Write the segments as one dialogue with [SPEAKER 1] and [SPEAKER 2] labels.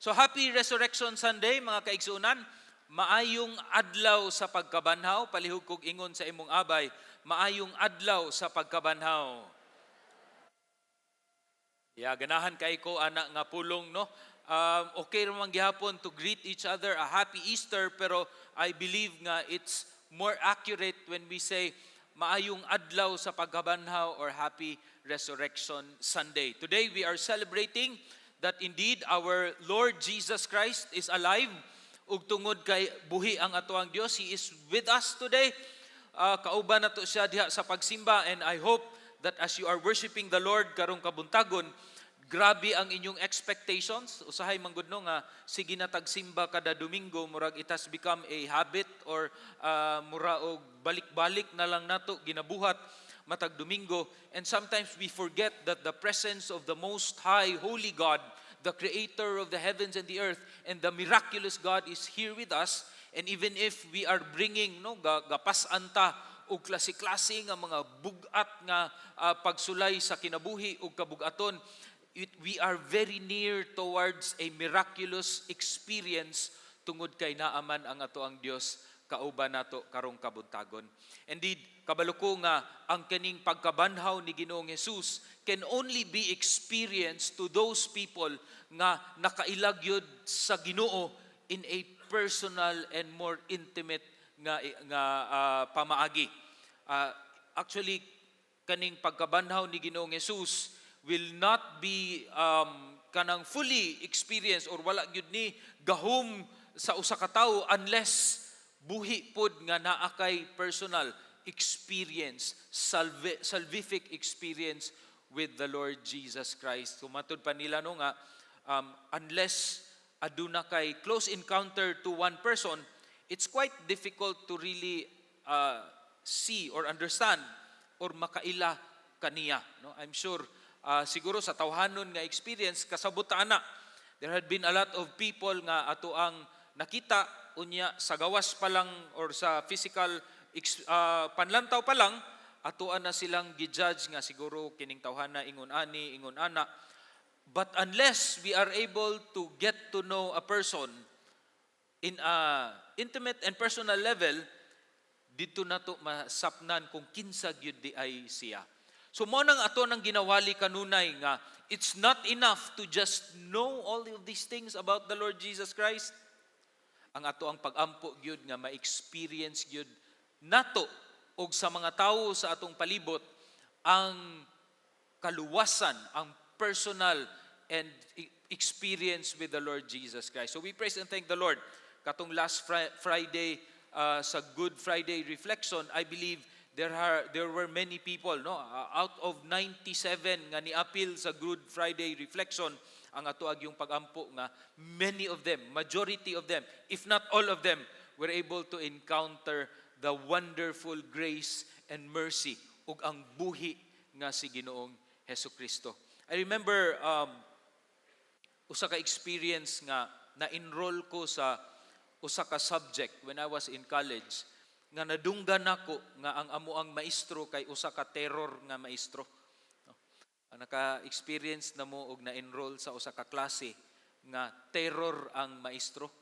[SPEAKER 1] So happy Resurrection Sunday, mga kaigsuonan. Maayong adlaw sa pagkabanhaw, palihog kog ingon sa imong abay, maayong adlaw sa pagkabanhaw. Yeah, ganahan kay ko ana nga pulong, no. Okay ra man gihapon to greet each other a happy Easter, pero I believe nga it's more accurate when we say maayong adlaw sa pagkabanhaw or happy Resurrection Sunday. Today we are celebrating that indeed our Lord Jesus Christ is alive, ug tungod kay buhi ang atoang Dios, He is with us today. Kauban nato siya diha sa pagsimba, and I hope that as you are worshiping the Lord karong kabuntagon, grabe ang inyong expectations. Usahay man gud, no, nga sige na tagsimba kada Domingo, murag it has become a habit or mura og balik-balik na lang nato ginabuhat matag Domingo, and sometimes we forget that the presence of the Most High Holy God, the creator of the heavens and the earth and the miraculous God, is here with us. And even if we are bringing, no, gapas-an ta og klase-klase nga mga bugat nga pagsulay sa kinabuhi ug kabugaton, we are very near towards a miraculous experience tungod kay naaman ang atoang Dios kauban nato karong kabuntagon. Indeed, kabalo ko nga ang kining pagkabanhaw ni Ginoong Jesus can only be experienced to those people nga nakaila gyud sa Ginoo in a personal and more intimate nga pamaagi. Actually, kaning pagkabanhaw ni Ginoong Jesus will not be kanang fully experienced or wala gyud ni gahom sa usa ka tawo unless buhi pod nga naa kay personal experience, salvific experience with the Lord Jesus Christ. So matud pa nila, no, nga unless aduna kay close encounter to one person, it's quite difficult to really see or understand or makaila kaniya, no? I'm sure siguro sa tawhanon nga experience, kasabot ta ana. There had been a lot of people nga ato ang nakita, unya sa gawas pa lang or sa physical panlantaw pa lang, atoa na silang gi-judge nga siguro kining tawhana ingon ani, ingon ana. But unless we are able to get to know a person in a intimate and personal level, didto nato masapnan kung kinsa gyud diay siya. So mao nang ato nang ginawali kanunay nga it's not enough to just know all of these things about the Lord Jesus Christ. Ang ato ang pagampo gyud nga ma-experience gyud nato og sa mga tawo sa atong palibot ang kaluwasan, ang personal and experience with the Lord Jesus Christ. So we praise and thank the Lord. Katong last Friday sa Good Friday reflection, I believe there were many people, no, out of 97 nga niapil sa Good Friday reflection, ang ato yung pagampo nga many of them, majority of them, if not all of them, were able to encounter the wonderful grace and mercy ug ang buhi nga si Ginoong Hesus Kristo. I remember usa ka experience nga na-enroll ko sa usa ka subject when I was in college nga nadunggan nako nga ang amoang maestro kay usa ka terror nga maestro. No? Ang naka-experience na mo og na-enroll sa usa ka klase nga terror ang maestro?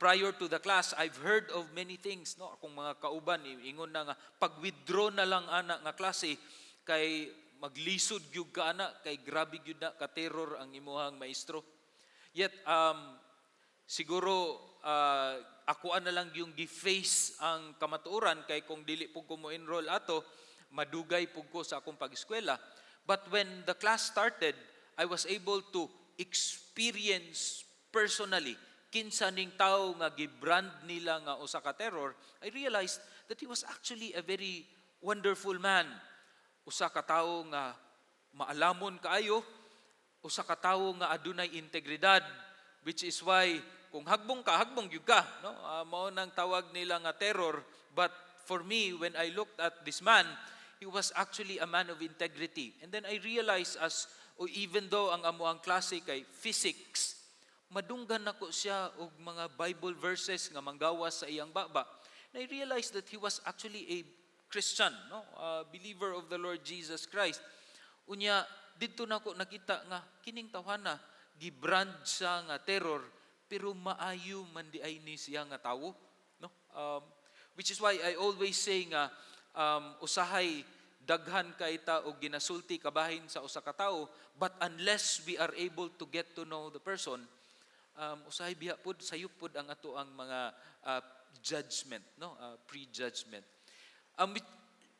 [SPEAKER 1] Prior to the class, I've heard of many things. No? Akong mga kauban, ingon na nga, pag-withdraw na lang ana nga klase, kay maglisod gyud ka ana, kay grabe gyud na ka-terror ang imuhang maestro. Yet, siguro, ako na lang yung gi-face ang kamatuoran kay kung dili pud ko mo enroll ato, madugay pud ko sa akong pag-eskwela. But when the class started, I was able to experience personally kinsa ning tao nga gibrand nila nga usa ka terror. I realized that he was actually a very wonderful man. Usa ka tawo nga maalamon kaayo, usa ka tawo nga adunay integridad, which is why kung hagbong ka, hagbong gyud ka, no? Mao nang tawag nila nga terror, but for me, when I looked at this man, he was actually a man of integrity. And then I realized as o even though ang amoang klase kay physics, madunggan nako siya og mga Bible verses nga manggawas sa iyang baba. And I realized that he was actually a Christian, no? A believer of the Lord Jesus Christ. Unya didto nako nakita nga kining tawhana gibrand siya nga terror, pero maayo man diay ni siya nga tawo, no? Which is why I always say nga usahay daghan kay ta og ginasulti kabahin sa usa ka tawo, but unless we are able to get to know the person, usahay biya pud sayop pud ang ato ang mga judgment, no, prejudgment.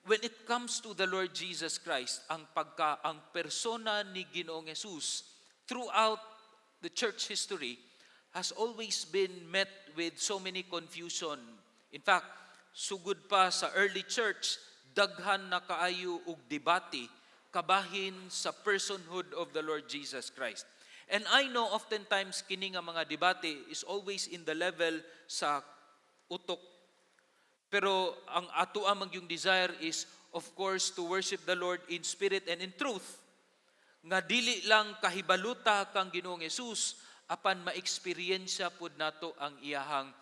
[SPEAKER 1] When it comes to the Lord Jesus Christ, ang persona ni Ginoong Jesus throughout the church history has always been met with so many confusion. In fact, sugod pa sa early church, daghan na kaayo og debate kabahin sa personhood of the Lord Jesus Christ. And I know oftentimes kini nga mga debate is always in the level sa utok. Pero ang ato amang yung desire is, of course, to worship the Lord in spirit and in truth. Nga dili lang kahibaluta kang Ginoong Jesus, apan maeksperiensya pud nato ang iyahang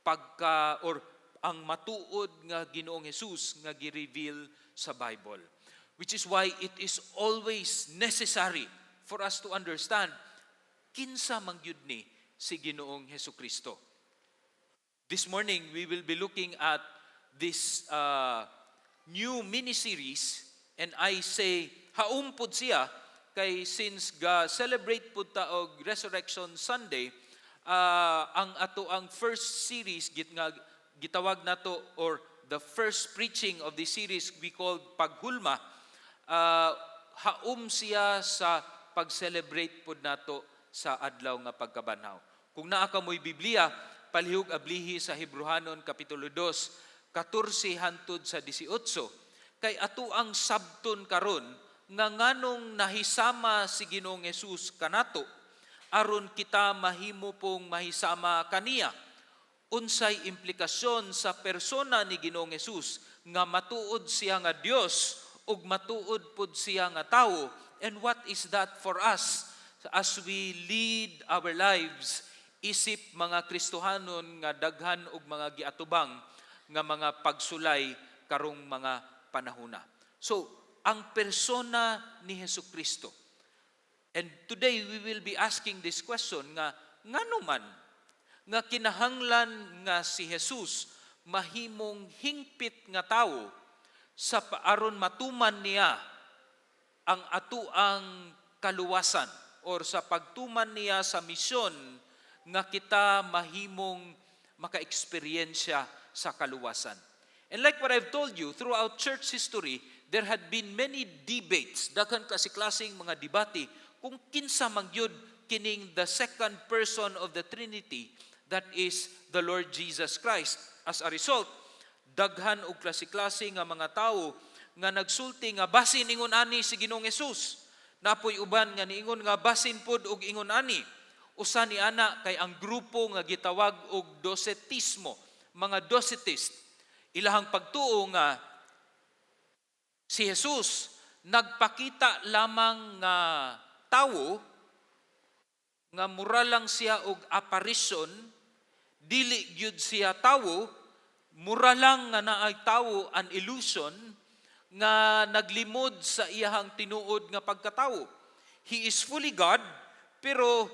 [SPEAKER 1] pagka or ang matuod nga Ginoong Jesus nga gi-reveal sa Bible. Which is why it is always necessary for us to understand kinsa man gyud ni si Ginoong Hesukristo. This morning, we will be looking at this new mini-series, and I say, haom pud siya, kay since ga celebrate pud ta og Resurrection Sunday, ang ato ang first series git nga gitawag nato or the first preaching of this series we called Paghulma, haom siya sa pag-celebrate pud nato sa adlaw nga pagkabanhaw. Kung naa ka mo'y Biblia, palihog ablihi sa Hebreohanon Kapitulo 2, 14 hantod sa 18. Kay ato ang sabton karon nga nganong nahisama si Ginoong Jesus kanato aron kita mahimo pong mahisama kaniya. Unsay implikasyon sa persona ni Ginoong Jesus nga matuod siya nga Dios ug matuod pud siya nga tawo, and what is that for us as we lead our lives isip mga Kristohanon nga daghan og mga giatubang nga mga pagsulay karong mga panahona? So, ang persona ni Hesus Kristo. And today we will be asking this question nga ngano man nga kinahanglan nga si Jesus mahimong hingpit nga tawo sa aron matuman niya ang atuang kaluwasan or sa pagtuman niya sa misyon nga kita mahimong maka-eksperyensya sa kaluwasan. And like what I've told you, throughout church history, there had been many debates, daghan kasi klaseng mga debate kung kinsa man gyud kining the second person of the Trinity, that is the Lord Jesus Christ. As a result, daghan og klase-klase nga mga tawo nga nagsulti nga basin ingon ani si Ginoong Jesus. Napoy uban nga niingon nga basin pod og ingon ani. Usa ni ana kay ang grupo nga gitawag og Docetismo, mga Docetist. Ilahang pagtuo nga si Jesus nagpakita lamang nga tawo, nga mura lang siya og apparition, dili gyud siya tawo, mura lang nga naay tawo, an illusion nga naglimod sa iyahang tinuod nga pagkatawo. He is fully God, pero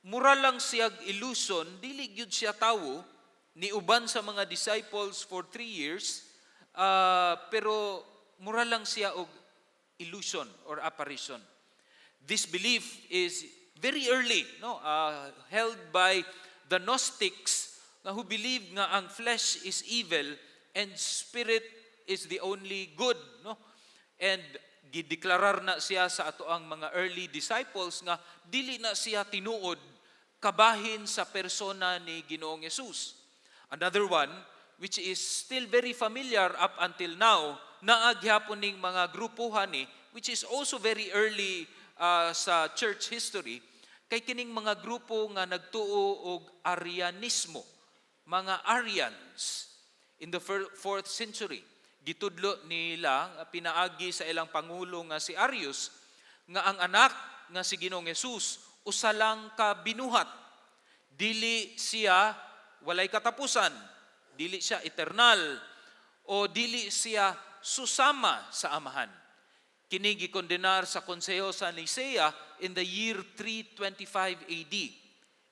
[SPEAKER 1] mura lang siya illusion, dili gyud siya tawo, niuban sa mga disciples for 3 years, pero mura lang siya og illusion or apparition. This belief is very early, no, held by the Gnostics nga who believe nga ang flesh is evil and spirit is the only good, no? And gideklarar na siya sa ato ang mga early disciples nga dili na siya tinuod kabahin sa persona ni Ginoong Hesus. Another one which is still very familiar up until now, naa gyapon ning mga grupuhan ni which is also very early sa church history, kay kining mga grupo nga nagtuo og Arianismo, mga Arians in the fourth century. Gitudlo nila pinaagi sa ilang pangulo nga si Arius nga ang anak nga si Ginoong Hesus usa lang ka binuhat. Dili siya walay katapusan, dili siya eternal o dili siya susama sa Amahan. Kini gikondenar sa Konseho sa Nicea in the year 325 AD.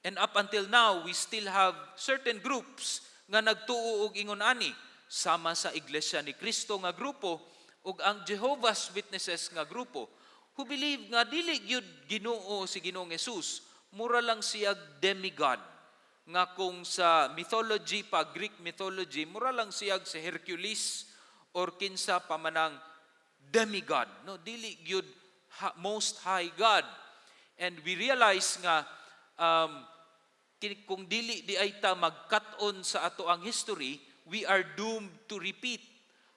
[SPEAKER 1] And up until now, we still have certain groups nga nagtuo og ingon ani, sama sa Iglesia ni Cristo nga grupo ug ang Jehovah's Witnesses nga grupo, who believe nga dili gyud Ginoo si Ginoong Jesus, mura lang siya demigod nga kung sa mythology pa, Greek mythology, mura lang siya si Hercules or kinsa pa manang demigod, no, dili gyud most high God. And we realize nga kung dili diay ta magkat-on sa ato ang history, we are doomed to repeat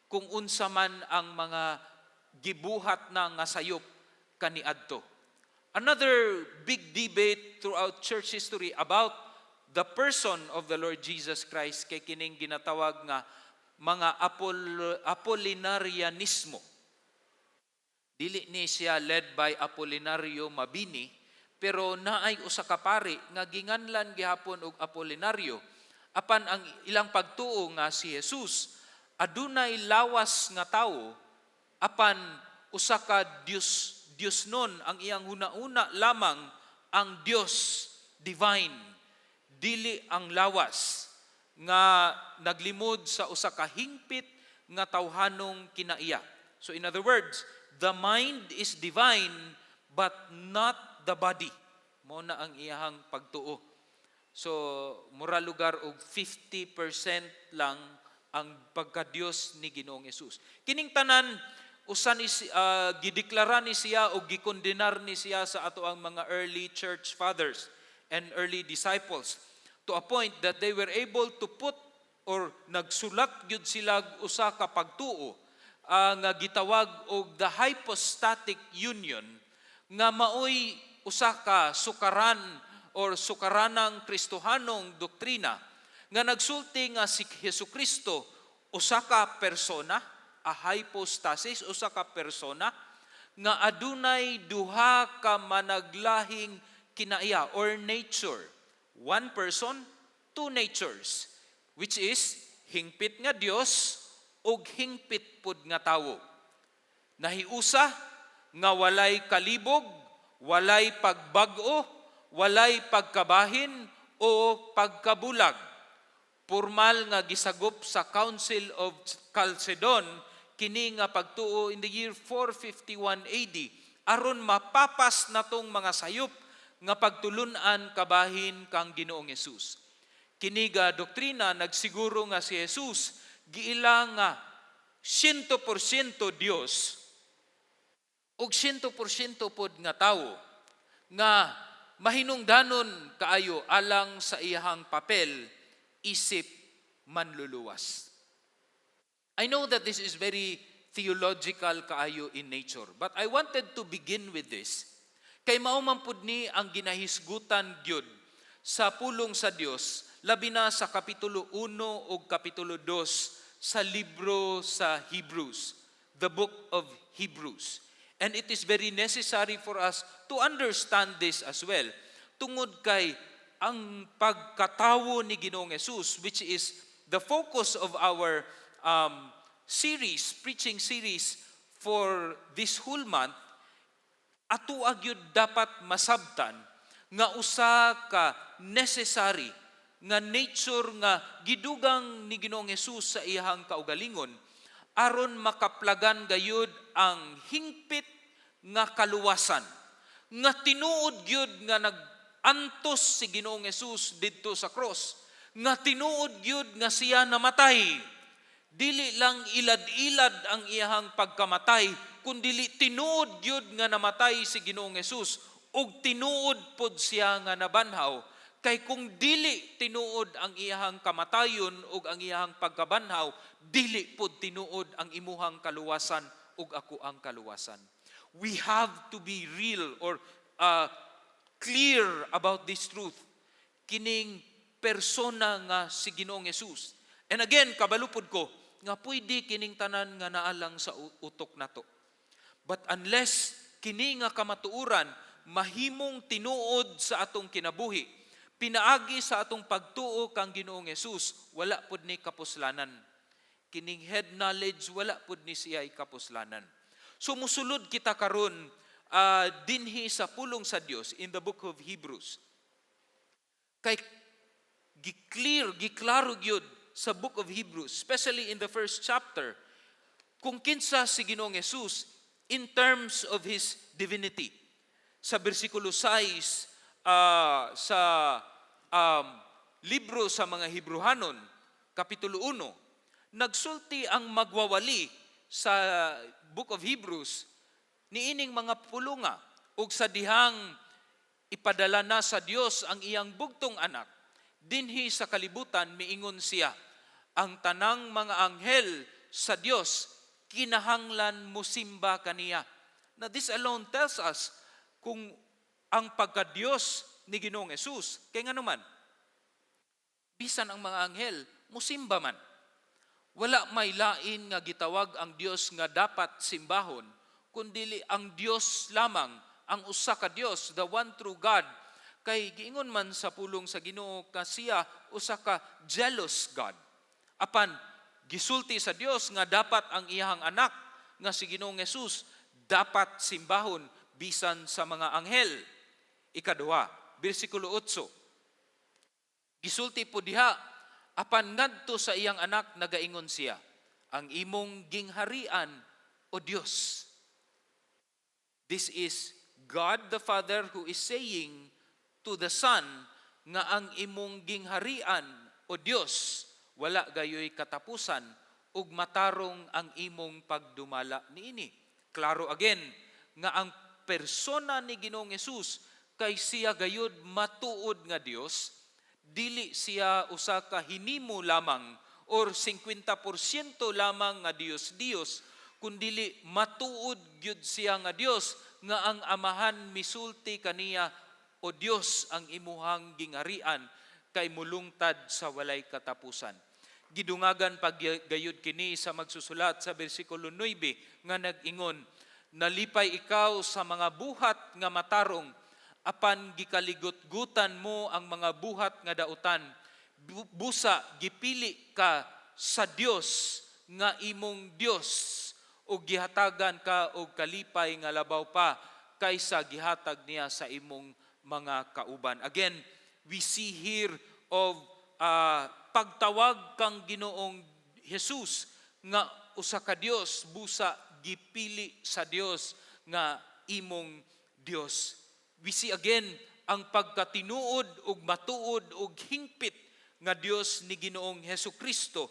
[SPEAKER 1] kung unsa man ang mga gibuhat na nga sayop kaniadto. Another big debate throughout church history about the person of the Lord Jesus Christ kay kining ginatawag nga mga Apollinarianismo. Dili ni siya led by Apolinario Mabini, pero naay usa ka pari nga ginganlan gihapon og Apolinario. Apan ang ilang pagtuo nga si Jesus adunay lawas nga tawo, apan usa ka Dios, Dios nun ang iyang huna-huna lamang ang Dios divine, dili ang lawas, nga naglimod sa usa ka hingpit nga tawhanong kinaiya. So in other words, the mind is divine but not the body. Mao na ang iyahang pagtuo. So mura lugar og 50% lang ang pagka-Dios ni Ginoong Hesus. Kining tanan usa ni gideklara ni siya o gikondenar ni siya sa ato ang mga early church fathers and early disciples, to a point that they were able to put or nagsulat gyud sila og usa ka pagtuo nga gitawag og the hypostatic union, nga maoy usa ka sukaran or sukaranang Kristohanong doktrina nga nagsulti nga si Hesukristo usa ka persona, a hypostasis, usa ka persona nga adunay duha ka managlahing kinaiya or nature. One person, two natures, which is hingpit nga Dios ug hingpit pud nga tawo. Nahiusa nga walay kalibog, walay pagbag-o, walay pagkabahin o pagkabulag. Formal nga gisagop sa Council of Chalcedon kini nga pagtuo in the year 451 AD aron mapapas natong mga sayop nga pagtulun-an kabahin kang Ginoong Hesus. Kini nga doktrina nagsiguro nga si Jesus giila nga 100% Dios ug 100% pod nga tawo, nga mahinungdanon kaayo alang sa iyahang papel isip manluluwas. I know that this is very theological kaayo in nature, but I wanted to begin with this kay mao man pud ni ang ginahisgutan gyud sa pulong sa Dios, labi na sa kapitulo 1 ug kapitulo 2 sa libro sa Hebrews, the book of Hebrews. And it is very necessary for us to understand this as well. Tungod kay ang pagkatawo ni Ginoong Jesus, which is the focus of our series, preaching series for this whole month, ato gyud dapat masabtan nga usa ka necessary nga nature nga gidugang ni Ginoong Hesus sa iyahang kaugalingon aron makaplagan gayud ang hingpit nga kaluwasan, nga tinuod gyud nga nag-antos si Ginoong Hesus didto sa cross, nga tinuod gyud nga siya namatay. Dili lang ilad-ilad ang iyahang pagkamatay, kundili tinuod gyud nga namatay si Ginoong Hesus ug tinuod pod siya nga nabanhaw, kay kung dili tinuod ang iyahang kamatayon ug ang iyahang pagkabanhaw, dili pod tinuod ang imuhang kaluwasan ug ako ang kaluwasan. We have to be real or clear about this truth, kining persona nga si Ginoong Hesus. And again, kabalo pod ko nga pwede kining tanan nga naa lang sa utok nato. But unless kini nga kamatuoran mahimong tinuod sa atong kinabuhi pinaagi sa atong pagtuo kang Ginoong Hesus, wala pud ni kapuslanan. Kining head knowledge, wala pud ni siya kapuslanan. So musulod kita karon dinhi sa pulong sa Dios in the book of Hebrews. Kay gi-clear, giklaro gyud sa book of Hebrews, especially in the first chapter, kung kinsa si Ginoong Jesus in terms of His divinity. Sa bersikulo 6 sa libro sa mga Hebrehanon, Kapitulo 1, nagsulti ang magwawali sa book of Hebrews niining mga pulunga, ug sa dihang ipadala na sa Dios ang iyang bugtong anak dinhi sa kalibutan, miingon siya, "Ang tanang mga anghel sa Dios kinahanglan musimba kaniya." Now, this alone tells us kung ang pagka-Dios ni Ginoong Jesus. Kay ngano man, bisan ang mga anghel musimba man. Wala may lain nga gitawag ang Dios nga dapat simbahon kundili ang Dios lamang, ang usa ka Dios, the one true God. Kay giingon man sa pulong sa Ginoo ka siya usa ka jealous God. Apan gisulti sa Dios nga dapat ang iyahang anak nga si Ginoong Jesus dapat simbahon bisan sa mga anghel. Ikaduha, bersikulo 8. Gisulti po diha, apan ngadto sa iyang anak nagaingon siya, "Ang imong gingharian, O Dios." This is God the Father who is saying to the Son nga ang imong gingharian, O Dios, wala gayoy katapusan ug matarong ang imong pagdumala niini. Klaro again nga ang persona ni Ginoong Hesus kay siya gayud matuod nga Dios, dili siya usa ka hinimo lamang or 50% lamang nga Dios Dios, kundili matuod gyud siya nga Dios nga ang Amahan misulti kaniya, "O Dios, ang imuhang gingharian kay mulungtad sa walay katapusan." Gidungagan pag gayud kini sa magsusulat sa bersikulo 9 nga nag-ingon, "Nalipay ikaw sa mga buhat nga matarong, apan gikaligutgutan mo ang mga buhat nga dautan. Busa gipili ka sa Dios nga imong Dios ug gihatagan ka og kalipay nga labaw pa kaysa gihatag niya sa imong mga kauban." Again, we see here of pagtawag kang Ginoong Jesus nga usa ka Dios, busa gipili sa Dios nga imong Dios. We see again ang pagkatinuod ug matuod ug hingpit nga Dios ni Ginoong Hesus Kristo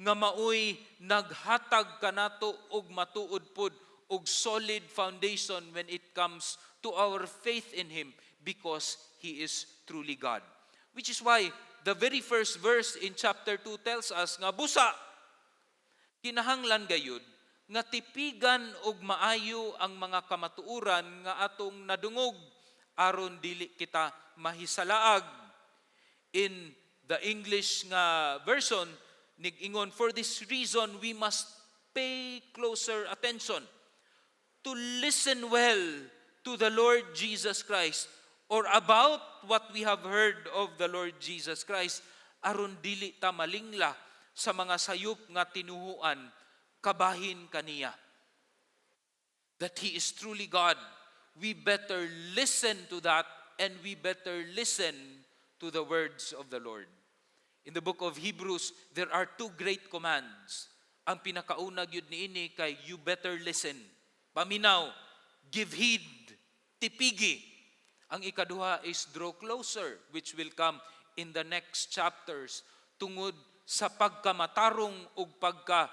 [SPEAKER 1] nga maoy naghatag kanato og matuod pod og solid foundation when it comes to our faith in Him, because He is truly God. Which is why the very first verse in chapter 2 tells us nga busa kinahanglan gayud nga tipigan og maayo ang mga kamatuoran nga atong nadungog aron dili kita mahisalaag. In the English nga version, nig-ingon, "For this reason we must pay closer attention to listen well to the Lord Jesus Christ or about what we have heard of the Lord Jesus Christ, aron dili ta malingla sa mga sayop nga tinuhuan kabahin kaniya." That He is truly God. We better listen to that and we better listen to the words of the Lord. In the book of Hebrews, there are two great commands. Ang pinakauna gyud niini kay you better listen. Paminaw, give heed, tipigi. Ang ikaduha is draw closer, which will come in the next chapters, tungod sa pagkamatarong ug pagka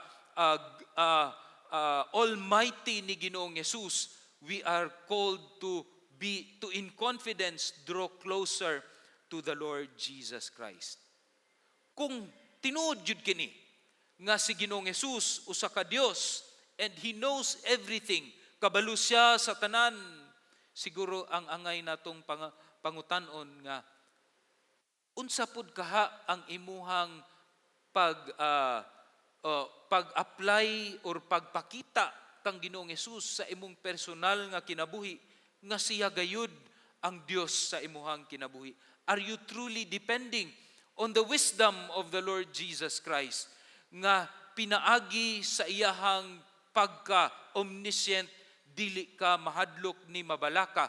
[SPEAKER 1] almighty ni Ginoong Jesus, we are called to be to in confidence draw closer to the Lord Jesus Christ. Kung tinuod jud kini nga si Ginoong Jesus usa ka Dios and He knows everything, kabalo siya sa tanan, siguro ang angay natong pangutan-on nga unsa pud kaha ang imuhang pag-apply or pagpakita kang Ginoong Hesus sa imong personal nga kinabuhi nga siya gayud ang Dios sa imuhang kinabuhi? Are you truly depending on the wisdom of the Lord Jesus Christ nga pinaagi sa iyahang pagka omniscient Dili ka mahadlok ni mabalaka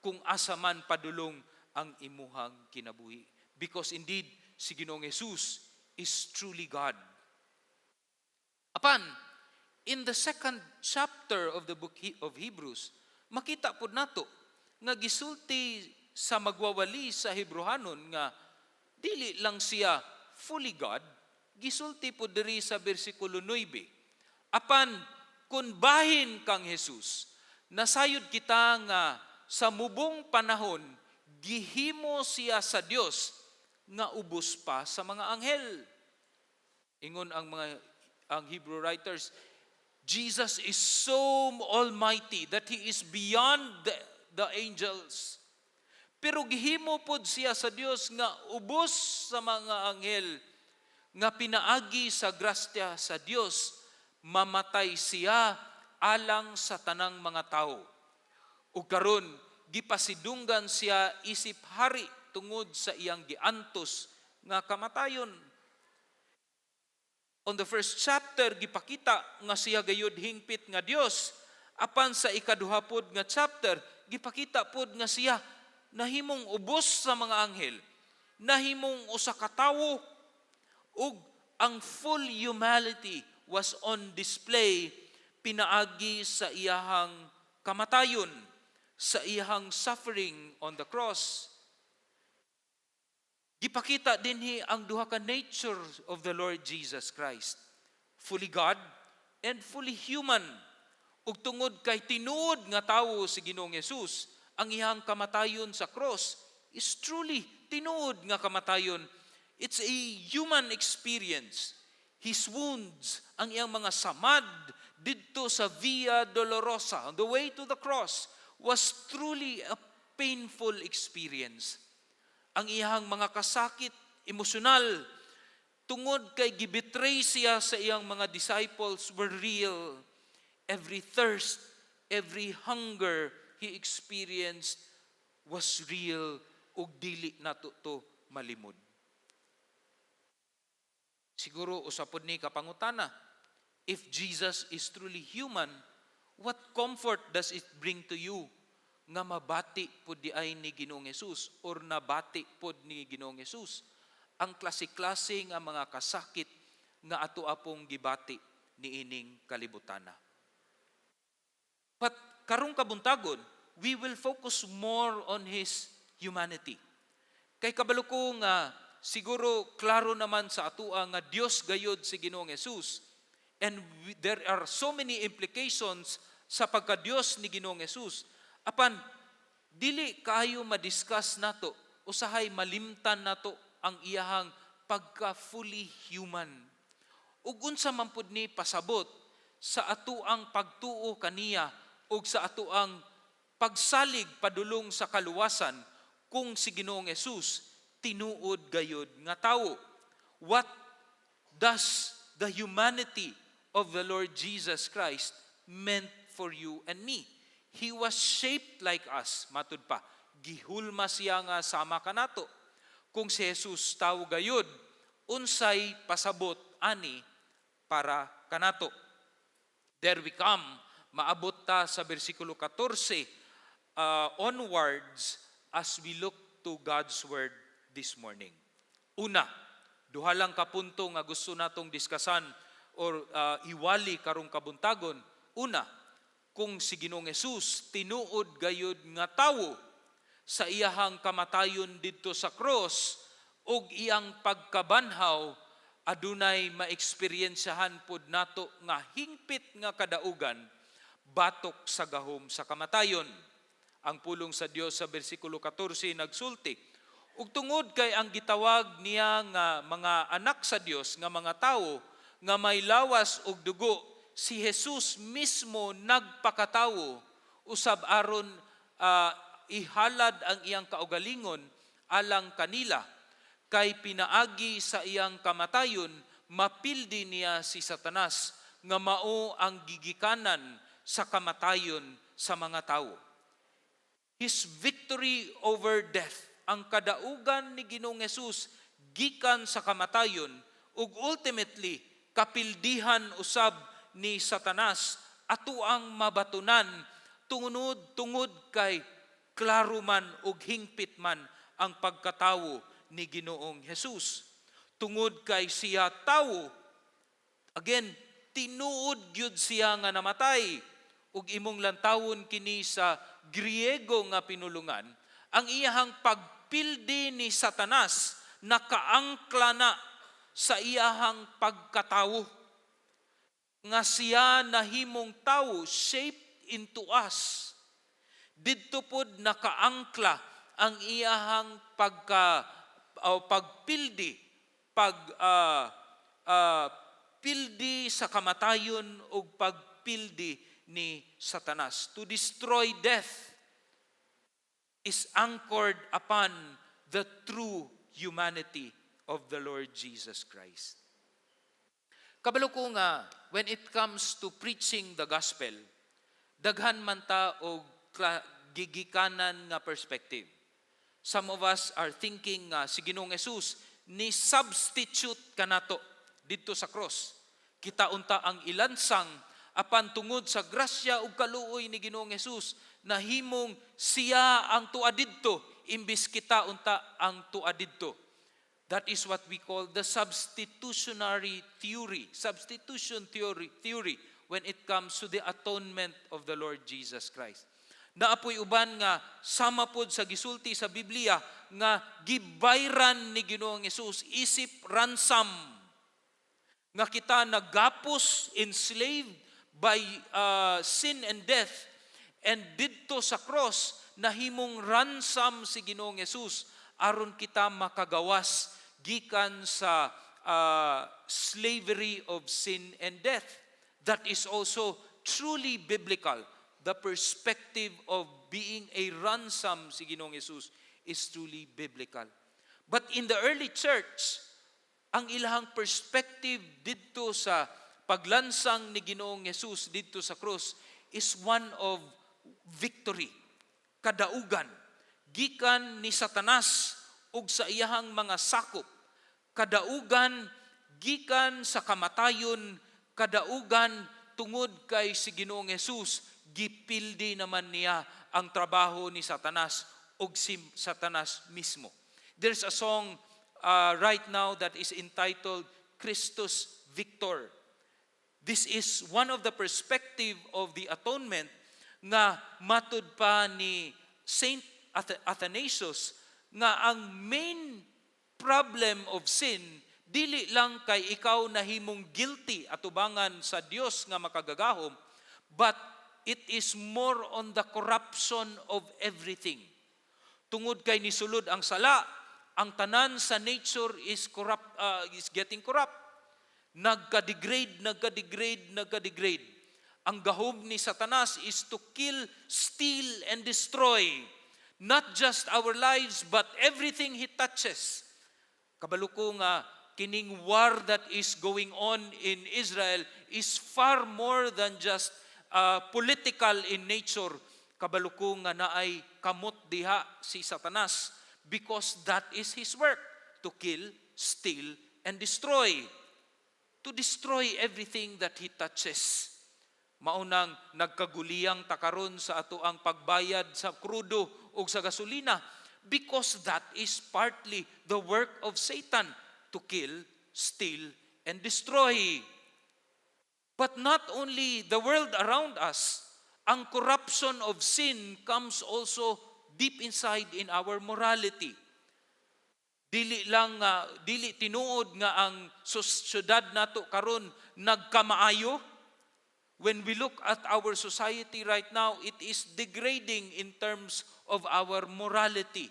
[SPEAKER 1] kung asa man padulong ang imuhang kinabuhi. Because indeed, si Ginoong Jesus is truly God. Apan, in the second chapter of the book of Hebrews, makita pud nato nga gisulti sa magwawali sa Hebrehanon nga dili lang siya fully God, gisulti pud diri sa bersikulo 9. "Apan kun bahin kang Jesus, nasayod kita nga sa mubong panahon gihimo siya sa Dios nga ubos pa sa mga anghel." Ingon ang Hebrew writers, Jesus is so almighty that he is beyond the angels. Pero gihimo pod siya sa Dios nga ubos sa mga anghel nga pinaagi sa grasya sa Dios mamatay siya alang sa tanang mga tao. Ug karon gipasidunggan siya isip hari tungod sa iyang giantos nga kamatayon. On the first chapter, gipakita nga siya gayud hingpit nga Dios. Apan sa ikaduha pod nga chapter, gipakita pod nga siya nahimong ubos sa mga anghel, nahimong usa ka tawo, ug ang full humanity was on display pinaagi sa iyahang kamatayon, sa iyahang suffering on the cross. Gipakita dinhi ang duha ka nature of the Lord Jesus Christ. Fully God and fully human. Ug tungod kay tinuod nga tawo si Ginoong Jesus, ang iyang kamatayon sa cross is truly tinuod nga kamatayon. It's a human experience. His wounds, ang iyang mga samad didto sa Via Dolorosa, on the way to the cross, was truly a painful experience. Ang iyang mga kasakit emosyonal tungod kay gibetray siya sa iyang mga disciples were real. Every thirst, every hunger he experienced was real ug dili nato to malimod. Siguro usa pod ni kapangutana. If Jesus is truly human, what comfort does it bring to you nga mabati pod diay ni Ginoong Hesus or nabati pod ni Ginoong Hesus ang klase-klase nga mga kasakit nga ato apong gibati niining kalibutana? But karong kabuntagon, we will focus more on His humanity. Kay kabalo ko nga siguro klaro naman sa atua nga Dios gayod si Ginoong Hesus. And there are so many implications sa pagka-Dios ni Ginoong Hesus. Apan dili kaayo madiscuss nato, usahay malimtan nato ang iyahang pagka fully human. Ug unsa man pud ni pasabot sa atuang pagtuo kaniya ug sa atuang pagsalig padulong sa kaluwasan kung si Ginoong Hesus tinuod gayod nga tawo? What does the humanity of the Lord Jesus Christ meant for you and me? He was shaped like us, matud pa. Gihulma siya nga sama kanato. Kung si Jesus tawo gayud, unsay pasabot ani para kanato? There we come, maabot ta sa bersikulo 14 onwards as we look to God's word this morning. Una, duha lang ka punto nga gusto natong diskasan or iwali karong kabuntagon. Una, kung si Ginoong Hesus tinuod gayud nga tawo, sa iyahang kamatayon didto sa cross ug iyang pagkabanhaw, adunay maeksperiensyahan pod nato nga hingpit nga kadaugan batok sa gahom sa kamatayon. Ang pulong sa Dios sa bersikulo 14 nagsulti, "Ug tungod kay ang gitawag niya nga mga anak sa Dios nga mga tawo nga may lawas ug dugo, si Jesus mismo nagpakatawo usab aron ihalad ang iyang kaugalingon alang kanila, kay pinaagi sa iyang kamatayon mapildi niya si Satanas nga mao ang gigikanan sa kamatayon sa mga tawo." His victory over death, ang kadaugan ni Ginoong Hesus gikan sa kamatayon ug ultimately kapildihan usab ni Satanas, ato ang mabatunan Tungod kay klaro man ug hingpit man ang pagkatawo ni Ginoong Jesus. Tungod kay siya tawo, again, tinuod gyud siya nga namatay. Ug imong lantawon kini sa Griego nga pinulungan, ang iyahang pagpildi ni Satanas nakaangkla na sa iyahang pagkatawo. Nga siya nahimong tawo, shaped into us. Didto pod nakaangkla ang iyahang pagka o pagpildi, pag pildi sa kamatayon ug pagpildi ni Satanas. To destroy death is anchored upon the true humanity of the Lord Jesus Christ. Kabalo ko nga, when it comes to preaching the gospel, daghan man ta og gigikanan nga perspective. Some of us are thinking nga si Ginoong Jesus ni substitute kanato didto sa cross. Kita unta ang ilansang, apan tungod sa grasya ug kaluoy ni Ginoong Jesus, nahimong siya ang tua didto imbis kita unta ang tua didto. That is what we call the substitutionary theory, substitution theory when it comes to the atonement of the Lord Jesus Christ. Naa poy uban nga sama pod sa gisulti sa Biblia nga gibayran ni Ginoong Hesus isip ransom, nga kita nagapos, enslaved by sin and death, and didto sa cross nahimong ransom si Ginoong Hesus aron kita makagawas gikan sa slavery of sin and death. That is also truly biblical. The perspective of being a ransom si Ginoong Hesus is truly biblical. But in the early church, ang ilahang perspective didto sa paglansang ni Ginoong Hesus didto sa krus is one of victory, kadaugan, gikan ni Satanas ug sa iyahang mga sakop, kadaugan gikan sa kamatayon, kadaugan tungod kay si Ginoong Hesus gipildi naman niya ang trabaho ni Satanas ug si Satanas mismo. There's a song right now that is entitled "Christus Victor." This is one of the perspective of the atonement nga matud pa ni Saint Athanasius nga ang main problem of sin dili lang kay ikaw nahimong guilty atubangan sa Dios nga makagagahom, but it is more on the corruption of everything. Tungod kay nisulod ang sala, ang tanan sa nature is corrupt, is getting corrupt. Nagka-degrade, nagka-degrade, nagka-degrade. Ang gahom ni Satanas is to kill, steal, and destroy. Not just our lives, but everything he touches. Kabalo ko nga, kining war that is going on in Israel is far more than just political in nature. Kabalo ko nga naay kamot diha si Satanas because that is his work, to kill, steal, and destroy. To destroy everything that he touches. Maunang nagkaguliyang ta karon sa atoang pagbayad sa krudo o sa gasolina because that is partly the work of Satan, to kill, steal, and destroy. But not only the world around us, ang corruption of sin comes also deep inside in our morality. Dili lang nga, dili tinuod nga ang syudad nato karon nagkamaayo. When we look at our society right now, it is degrading in terms of our morality.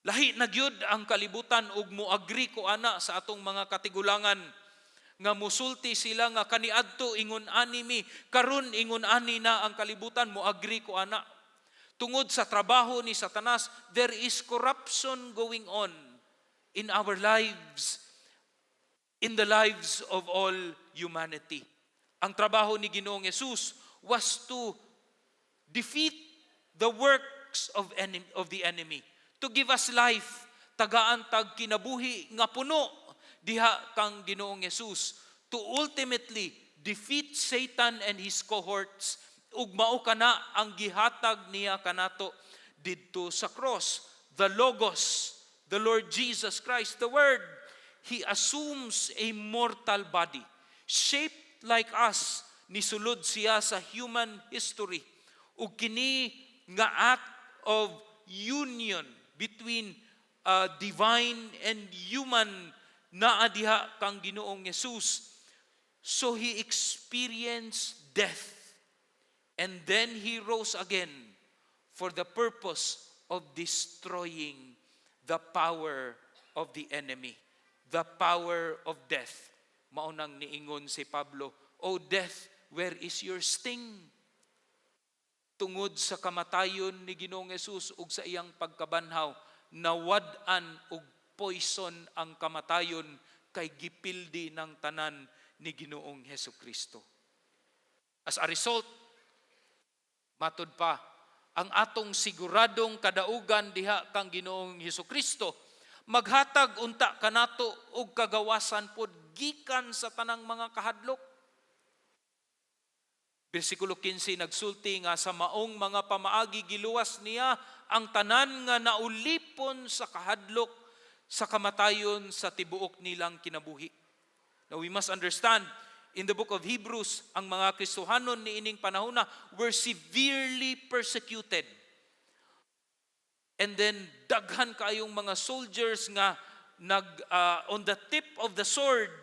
[SPEAKER 1] Lahi na gyud ang kalibutan ug mo-agree ko ana sa atong mga katigulangan nga musulti sila nga kaniadto ingon ani mi, karon ingon ani na ang kalibutan. Mo-agree ko ana. Tungod sa trabaho ni Satanas, there is corruption going on in our lives, in the lives of all humanity. Ang trabaho ni Ginoong Hesus was to defeat the works of the enemy, to give us life, tagaan tag kinabuhi nga puno diha kang Ginoong Hesus, to ultimately defeat Satan and his cohorts Ug mao kana ang gihatag niya kanato didto sa cross. The Logos, the Lord Jesus Christ, the Word, He assumes a mortal body, shaped like us, nisulod siya sa human history. Ug kini nga act of union between divine and human naa diha kang Ginoong Jesus. So he experienced death and then he rose again for the purpose of destroying the power of the enemy, the power of death. Mao nang niingon si Pablo, "O death, where is your sting?" Tungod sa kamatayon ni Ginoong Jesus ug sa iyang pagkabanhaw, nawad-an og poison ang kamatayon kay gipildi ng tanan ni Ginoong Hesus Kristo. As a result, matud pa, ang atong siguradong kadaugan diha kang Ginoong Hesus Kristo maghatag unta kanato og kagawasan pod gikan sa tanang mga kahadlok. Bersikulo 15 nagsulti nga sa maong mga pamaagi giluwas niya ang tanan nga naulipon sa kahadlok sa kamatayon sa tibuok nilang kinabuhi. Now we must understand, in the book of Hebrews, ang mga Kristohanon niining panahona were severely persecuted. And then daghan kayong mga soldiers nga nag on the tip of the sword,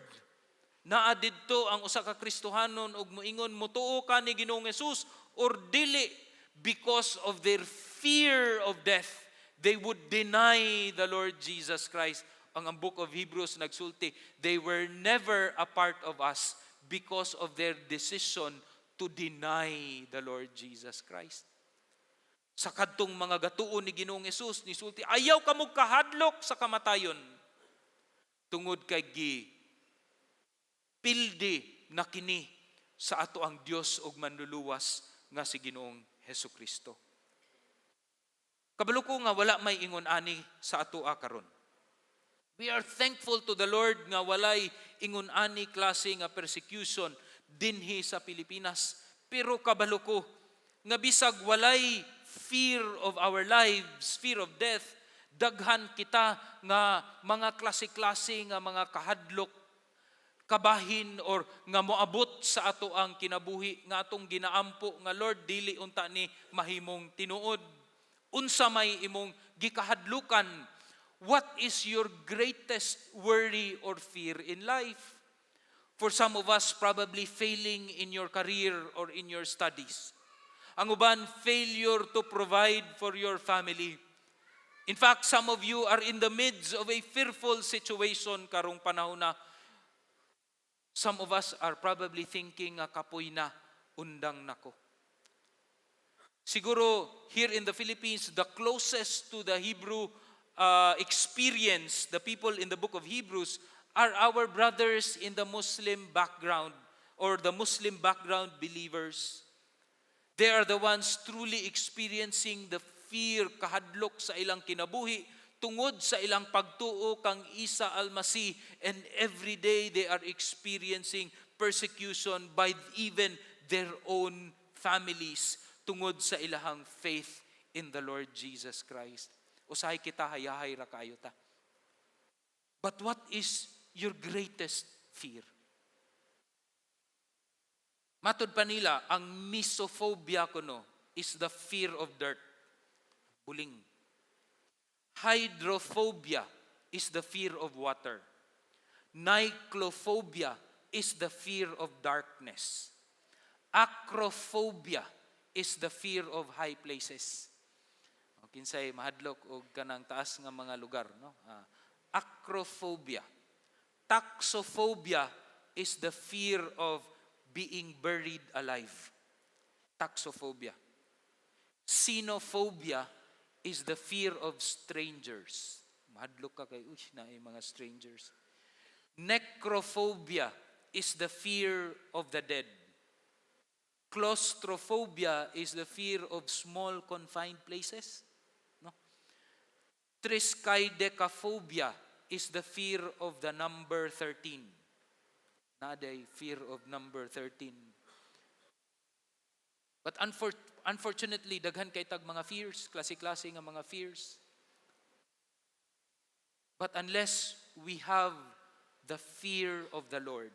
[SPEAKER 1] naa didto ang usa ka Kristohanon ug moingon, "Mutuo ka ni Ginoong Jesus or dili?" Because of their fear of death, they would deny the Lord Jesus Christ. Ang book of Hebrews nagsulti, they were never a part of us because of their decision to deny the Lord Jesus Christ. Sa kadtong mga gatuon ni Ginoong Hesus, nisulti, "Ayaw kamo kahadlok sa kamatayon tungod kay gipildi na kini sa ato ang Dios ug Manluluwas nga si Ginoong Hesus Kristo." Kabalo ko nga wala may ingon ani sa atoa karon. We are thankful to the Lord nga walay ingon ani klase nga persecution dinhi sa Pilipinas. Pero kabalo ko nga bisag walay fear of our lives, fear of death, daghan kita nga mga klase-klase nga mga kahadlok, kabahin or nga moabot sa ato ang kinabuhi nga atong ginaampo nga, "Lord, dili unta ni mahimong tinuod." Unsa may imong gikahadlukan? What is your greatest worry or fear in life? For some of us, probably failing in your career or in your studies. Ang uban, failure to provide for your family. In fact, some of you are in the midst of a fearful situation karong panahon na. Some of us are probably thinking nga kapoy na, undang nako. Siguro here in the Philippines, the closest to the Hebrew experience, the people in the book of Hebrews, are our brothers in the Muslim background or the Muslim background believers. They are the ones truly experiencing the fear, kahadlok sa ilang kinabuhi, tungod sa ilang pagtuo kang Isa Al-Masih, and every day they are experiencing persecution by even their own families tungod sa ilahang faith in the Lord Jesus Christ. Usahay kita, hayahay ra kayo ta. But what is your greatest fear? Matud pa nila, ang misophobia kuno is the fear of dirt. Buling. Hydrophobia is the fear of water. Nyctophobia is the fear of darkness. Acrophobia is the fear of high places. O, kinsay mahadlok og kanang taas nga mga lugar, no? Acrophobia. Taxophobia is the fear of being buried alive. Taxophobia. Xenophobia is the fear of strangers. Mahadlok ka kay, uy, naay mga strangers. Necrophobia is the fear of the dead. Claustrophobia is the fear of small confined places. No? Triskaidekaphobia is the fear of the number 13. Naa day fear of number 13. But unfortunately, daghan kay tag mga fears, klase-klase nga mga fears. But unless we have the fear of the Lord,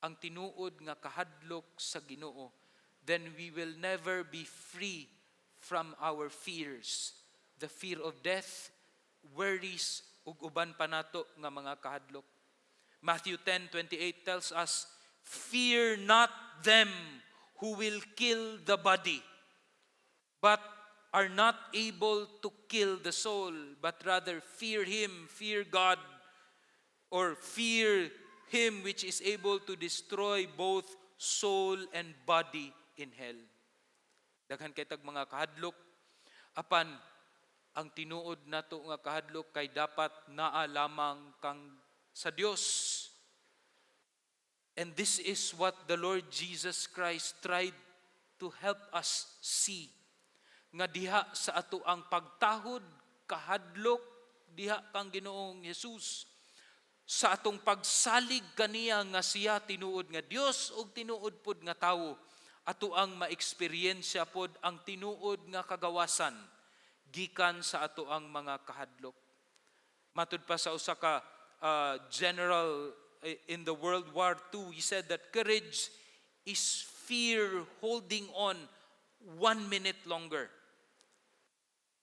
[SPEAKER 1] ang tinuod nga kahadlok sa Ginoo, then we will never be free from our fears. The fear of death, worries, ug uban pa nato nga mga kahadlok. Matthew 10:28 tells us, "Fear not them who will kill the body, but are not able to kill the soul, but rather fear Him, fear God, or fear Him which is able to destroy both soul and body in hell." Daghan kay tag mga kahadlok, apan ang tinuod nato nga kahadlok kay dapat naa lamang kang sa Dios. And this is what the Lord Jesus Christ tried to help us see. Nga diha sa ato ang pagtahod, kahadlok, diha kang Ginoong Jesus. Sa atong pagsalig kaniya nga siya tinuod nga Dios ug tinuod pod nga tawo, ato ang maeksperyensya pod ang tinuod nga kagawasan gikan sa ato ang mga kahadlok. Matud pa sa usa ka general in the World War II, he said that courage is fear holding on one minute longer.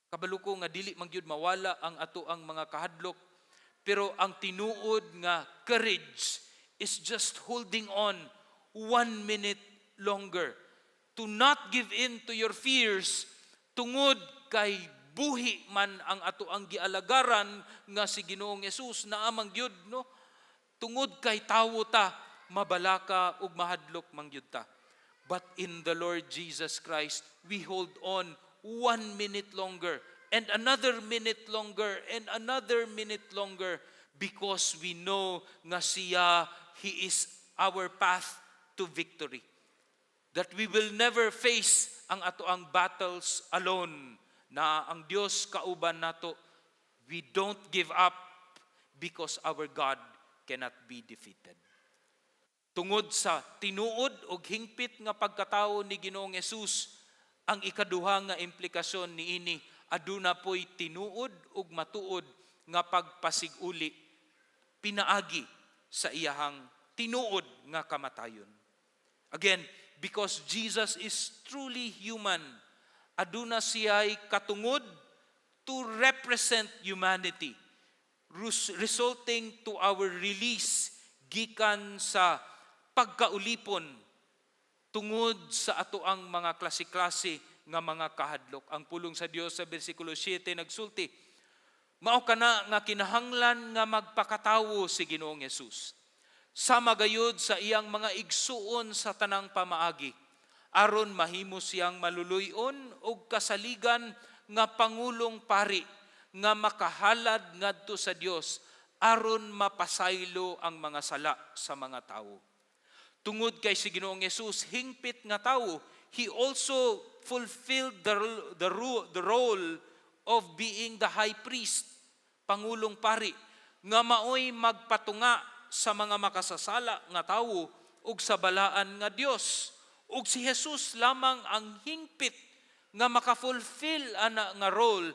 [SPEAKER 1] Kabalo ko nga dili man gyud mawala ang ato ang mga kahadlok, pero ang tinuod nga courage is just holding on one minute longer. To not give in to your fears tungod kay buhi man ang ato ang gialagaran nga si Ginoong Hesus. Naa man gyud, no? Tungod kay tawo ta, mabalaka ug mahadlok man gyud ta. But in the Lord Jesus Christ, we hold on one minute longer and another minute longer and another minute longer because we know nga siya, He is our path to victory. That we will never face ang ato ang battles alone, na ang Dios kauban nato. We don't give up because our God cannot be defeated. Tungod sa tinuod og hingpit nga pagkatawo ni Ginoong Hesus, ang ikaduha nga implikasyon niini, aduna po'y tinuod ug matuod nga pagpasiguli pinaagi sa iyahang tinuod nga kamatayon. Again, because Jesus is truly human, aduna siya'y katungod to represent humanity, resulting to our release gikan sa pagkaulipon tungod sa ato ang mga klase-klase nga mga kahadlok. Ang pulong sa Dios sa bersikulo 7 nagsulti, "Mao kana nga kinahanglan nga magpakatawo si Ginoong Hesus sama gayud sa iyang mga igsuon sa tanang pamaagi, aron mahimo siyang maluluy-on ug kasaligan nga pangulong pari nga makahalad ngadto sa Dios aron mapasaylo ang mga sala sa mga tawo." Tungod kay si Ginoong Hesus hingpit nga tawo, he also fulfilled the role of being the high priest, pangulong pari, nga maoy magpatunga sa mga makasasala nga tawo ug sa balaan nga Dios. Ug si Jesus lamang ang hingpit nga makafulfill ana nga role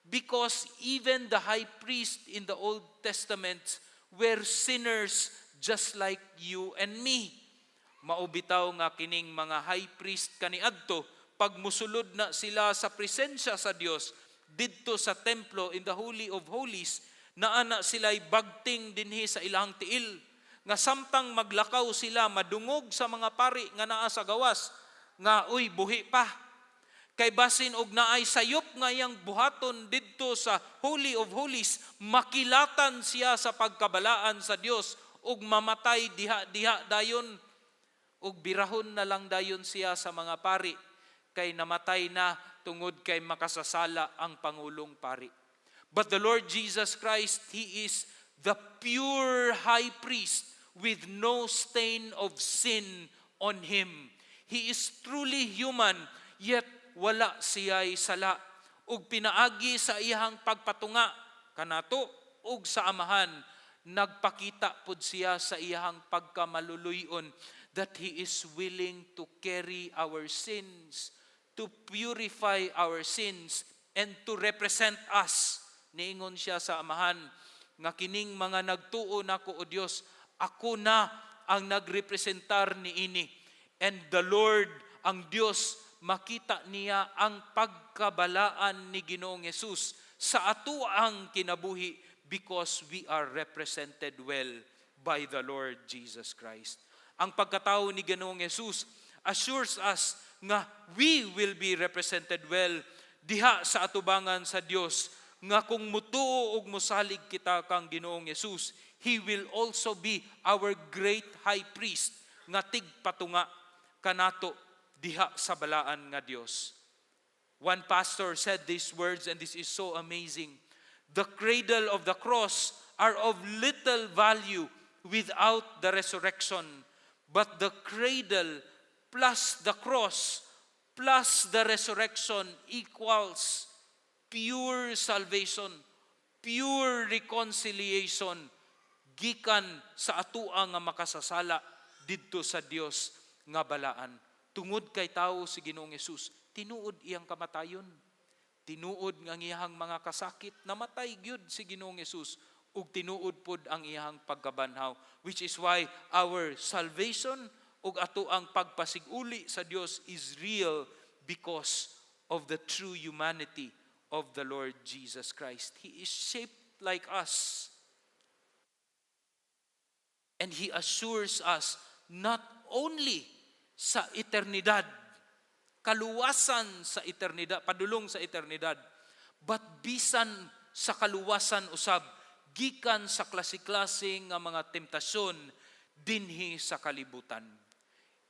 [SPEAKER 1] because even the high priest in the Old Testament were sinners just like you and me. Mao bitaw nga kining mga high priest kaniadto, pag musulod na sila sa presensya sa Dios didto sa templo, in the Holy of Holies, naa na sila'y bagting dinhi sa ilang tiil nga samtang maglakaw sila, madungog sa mga pari nga naa sa gawas nga, "Uy, buhi pa," kay basin og naay sayop nga iyang buhaton didto sa Holy of Holies, makilatan siya sa pagkabalaan sa Dios ug mamatay diha-diha dayon, ug birahon na lang dayon siya sa mga pari kay namatay na tungod kay makasasala ang pangulong pari. But the Lord Jesus Christ, He is the pure high priest with no stain of sin on Him. He is truly human, yet wala siya'y sala. Ug pinaagi sa iyang pagpatunga kanato ug sa Amahan, Nagpakita pud siya sa iyahang pagkamaluluyon that He is willing to carry our sins, to purify our sins, and to represent us. Niingon siya sa Amahan nga kining mga nagtuo nako, O Dios, ako na ang nagrepresentar niini. And the Lord, ang Dios, makita niya ang pagkabalaan ni Ginoong Hesus sa atoang kinabuhi because we are represented well by the Lord Jesus Christ. Ang pagkatao ni Ginoong Hesus assures us nga we will be represented well diha sa atubangan sa Dios, nga kung mutuo ug musalig kita kang Ginoong Hesus, He will also be our great high priest nga tigpatunga kanato diha sa balaan nga Dios. One pastor said these words, and this is so amazing: "The cradle of the cross are of little value without the resurrection, but the cradle plus the cross plus the resurrection equals pure salvation, pure reconciliation gikan sa atua nga makasasala didto sa Dios nga balaan." Tungod kay tao si Ginoong Hesus, tinuod iyang kamatayon. Tinuod nga ang iyang mga kasakit, namatay gyud si Ginoong Hesus ug tinuod pod ang iyang pagkabanhaw, which is why our salvation ug ato ang pagpasiguli sa Dios is real because of the true humanity of the Lord Jesus Christ. He is shaped like us. And He assures us not only sa eternidad, kaluwasan sa eternidad, padulong sa eternidad, but bisan sa kaluwasan usab gikan sa klase-klase nga mga temptasyon dinhi sa kalibutan.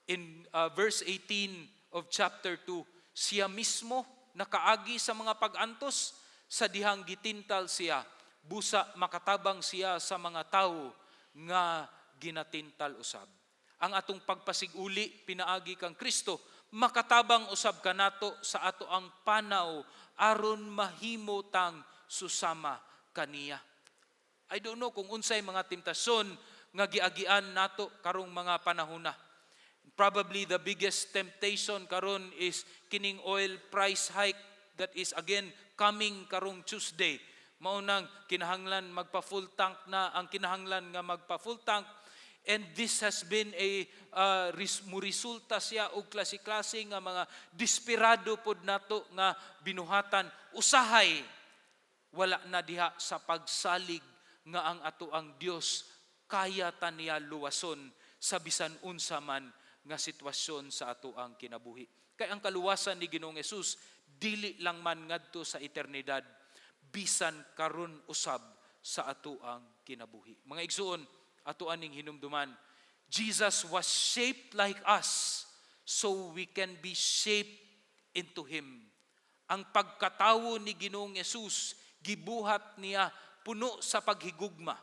[SPEAKER 1] In verse 18 of chapter 2, siya mismo nakaagi sa mga pag-antos sa dihang gitintal siya, busa makatabang siya sa mga tawo nga ginatintal usab. Ang atong pagpasiguli pinaagi kang Kristo makatabang usab kanato sa ato ang panaw aron mahimo tang susama kaniya. I don't know kung unsay mga temptasyon nga giagian nato karong mga panahona. Probably the biggest temptation karon is kining oil price hike that is again coming karong Tuesday. Mao nang kinahanglan magpa full tank na, ang kinahanglan nga magpa full tank, and this has been a muresulta siya og klase-klase nga mga desperado pod nato nga binuhatan, usahay wala na diha sa pagsalig nga ang ato ang Dios kaya ta niya luwason sa bisan unsa man nga sitwasyon sa ato ang kinabuhi. Kay ang kaluwasan ni Ginoong Hesus dili lang man ngadto sa eternidad, bisan karon usab sa ato ang kinabuhi. Mga igsuon, ato aning hinumduman, Jesus was shaped like us so we can be shaped into Him. Ang pagkatawo ni Ginoong Hesus gibuhat niya puno sa paghigugma.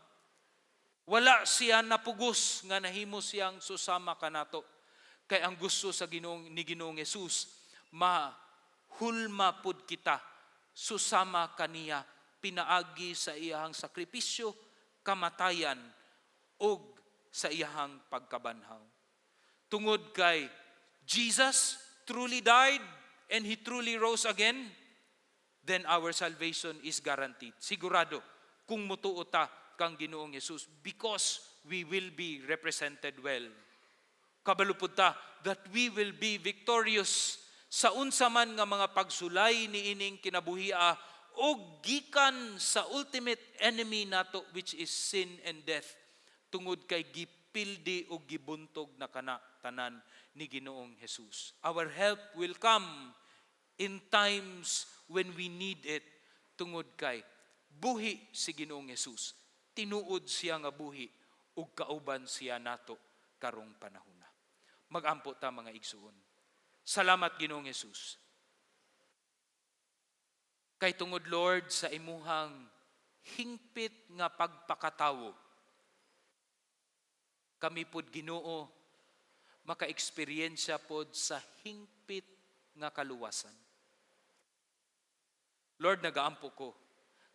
[SPEAKER 1] Wala siya napugos nga nahimo siyang susama kanato. Kay ang gusto sa Ginoong ni Ginoong Hesus, mahulma pud kita susama kaniya pinaagi sa iyahang sakripisyo, kamatayan ug sa iyahang pagkabanhaw. Tungod kay Jesus truly died and He truly rose again, then our salvation is guaranteed. Sigurado kung mutuo ta kang Ginoong Hesus because we will be represented well. Kabalo pud ta that we will be victorious sa unsa man nga mga pagsulay niining kinabuhia o gikan sa ultimate enemy nato, which is sin and death, tungod kay gipildi o gibuntog na kana tanan ni Ginoong Hesus. Our help will come in times when we need it tungod kay buhi si Ginoong Hesus. Tinuod siya nga buhi ug kauban siya nato karong panahona. Magampo ta, mga igsuon. Salamat, Ginoong Hesus. Kay tungod, Lord, sa imuhang hingpit nga pagpakatawo, kami pod, Ginoo, maka-eksperyensya pod sa hingpit nga kaluwasan. Lord, nagaampo ko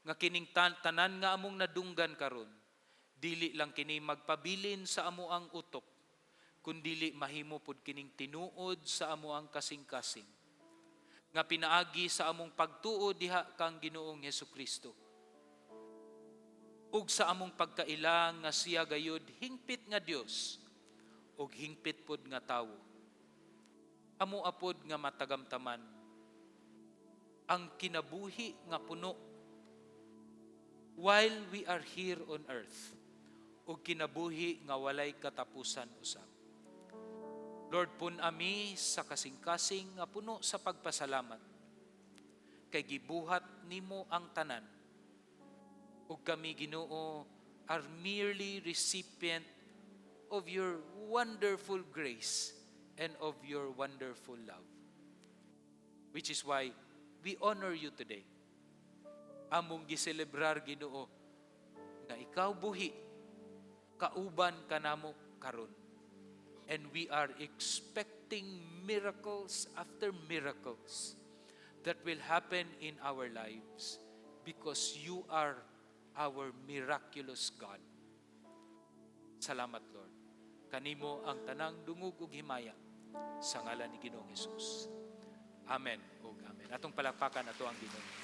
[SPEAKER 1] nga kining tanan nga among nadunggan karon Dili lang kini magpabilin sa amoang utok, kundili mahimo pud kining tinuod sa amoang kasing-kasing. Nga pinaagi sa among pagtuo diha kang Ginoong Hesukristo ug sa among pagkaila nga siya gayud hingpit nga Dios ug hingpit pod nga tawo. Amo apod nga matagamtaman ang kinabuhi nga puno while we are here on earth ug kinabuhi nga walay katapusan usab. Lord, pun-a mi sa kasing-kasing nga puno sa pagpasalamat kay gibuhat nimo ang tanan ug kami, Ginoo, are merely recipient of your wonderful grace and of your wonderful love. Which is why we honor you today. Among giselebrar, Ginoo, nga ikaw buhi, kauban kanamo karon. And we are expecting miracles after miracles that will happen in our lives because you are our miraculous God. Salamat, Lord. Kanimo ang tanang dungog ug himaya sa ngalan ni Ginoong Hesus. Amen ug amen. Atong palakpakan ato ang Ginoo.